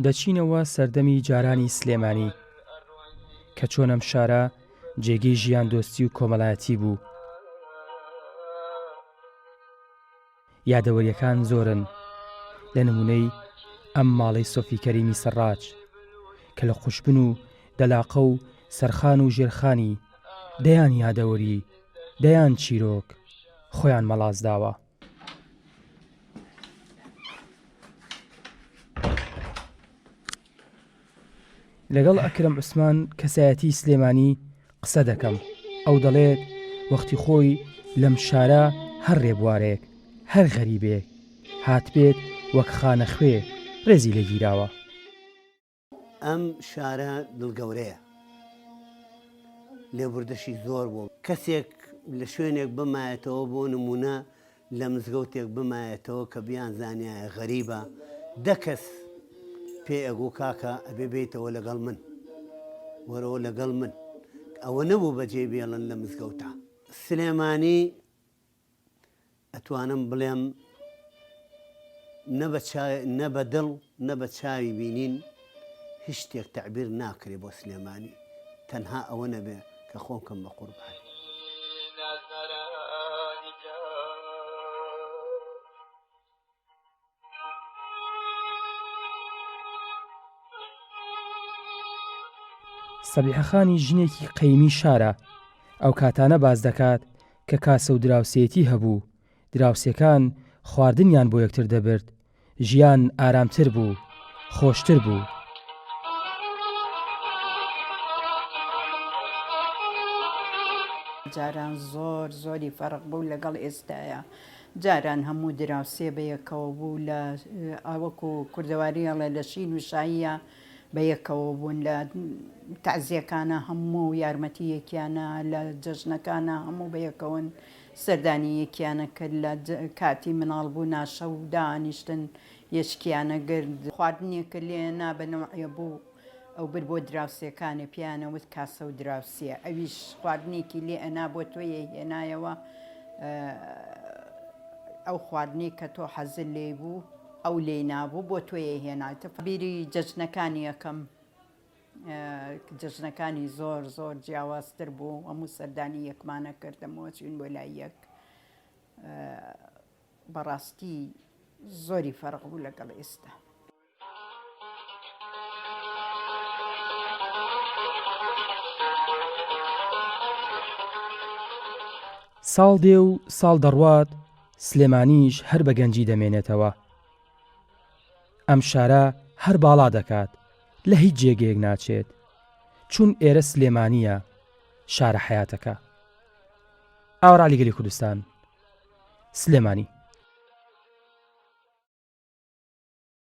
دەچینەوە سەردەمی جارانی سلێمانی کە چۆن ئەم شارە جێگەی ژیان دۆستی و کۆمەڵایەتی بوو. یادەوەریەکان زۆرن لە نمونەی ئەم ماڵەی سۆفی کەریمی سەڕاج کە لە قوشبن و دەلاقە و سەرخان و ژێرخانی دەیان یادەوەری دەیان چیرۆک خۆیان مەڵاس داوە. لەگەڵ ئەکرەم عوسمان کەسایەتی سلێمانی قسە دەکەم ئەو دەڵێت وەختی خۆی لەم شارە هەر ڕێبوارێک هەر غەریبێک هاتبێت وەک خانەخوێ ڕێزی لێگیراوە. ئەم شارە دڵگەورەیە لێبوردەشی زۆر بوو کەسێک لە شوێنێک بمایەتەوە بۆ نمونە لە مزگەوتێک بمایەتەوە کە بیانزانیایە غەریبە دە کەس پێی ئەگوو کاکە ئەبێ بێیتەوە لەگەڵ من وەرەوە لەگەڵ من ئەوە نەبوو بەجێی بێڵن لە مزگەوتا. سلێمانی ئەتوانم بڵێم نە بە نە بە دڵ نە بە چاوی بینین هیچ شتێک تەعبیر ناکرێ بۆ سلێمانی تەنها ئەوە نەبێ کە خۆم کەم بە قوربانی. سەبیحە خانی ژنێکی قەیمی شارە، ئەو کاتانە باس دەکات کە کاسە و دراوسێیەتی هەبوو، دراوسێکان خواردنیان بۆ یەکتر دەبرد، ژیان ئارامتر بوو، خۆشتر بوو. جاران زۆر زۆری فەرق بوو لەگەڵ ئێستایا جاران هەموو دراوسێ بەیەکەوە بوو لە وەکو کوردەواری ئەڵێ لە شین و شاییە بەیەکەوە بوون لە تەعزیەکانە هەموو یارمەتی یەکیانە لە جەژنەکانە هەموو بەیەکەوەن سەردانی یەکیانە کرد لە کاتی مناڵ بوونا شەو دانیشتن یەشکیانە گرد خواردنێکە لێ نا بە نەوعێ بوو ئەو بر بۆ دراوسێکانێ پێیانە وت کاسە و دراوسیە ئەویش خواردنێکی لێ ئەنا بۆ تۆ یەیهێنایەوە ئەو خواردنەی کە تۆ حەزت لێی بوو ئەو لێی نابوو بۆ تۆ یەیهێنایتە بیری جەژنەکانی یەکەم جەژنەکانی زۆر زۆر جیاوازتر بوو هەموو سەردانی یەکمانە کردەمەوە چوین بۆ لای یەک بەڕاستی زۆری فەرق بوو لەگەڵ ئێستا. ساڵ دێ و ساڵ دەڕوات سلێمانیش هەر بە گەنجی دەمێنێتەوە. ئەم شارە هەر باڵا دەکات لە هیچ جێگەیەک ناچێت چون ئێرە سلێمانییە شارە حەیاتەکە. ئاوەڕ عەلی گەلی کوردستان سلێمانی.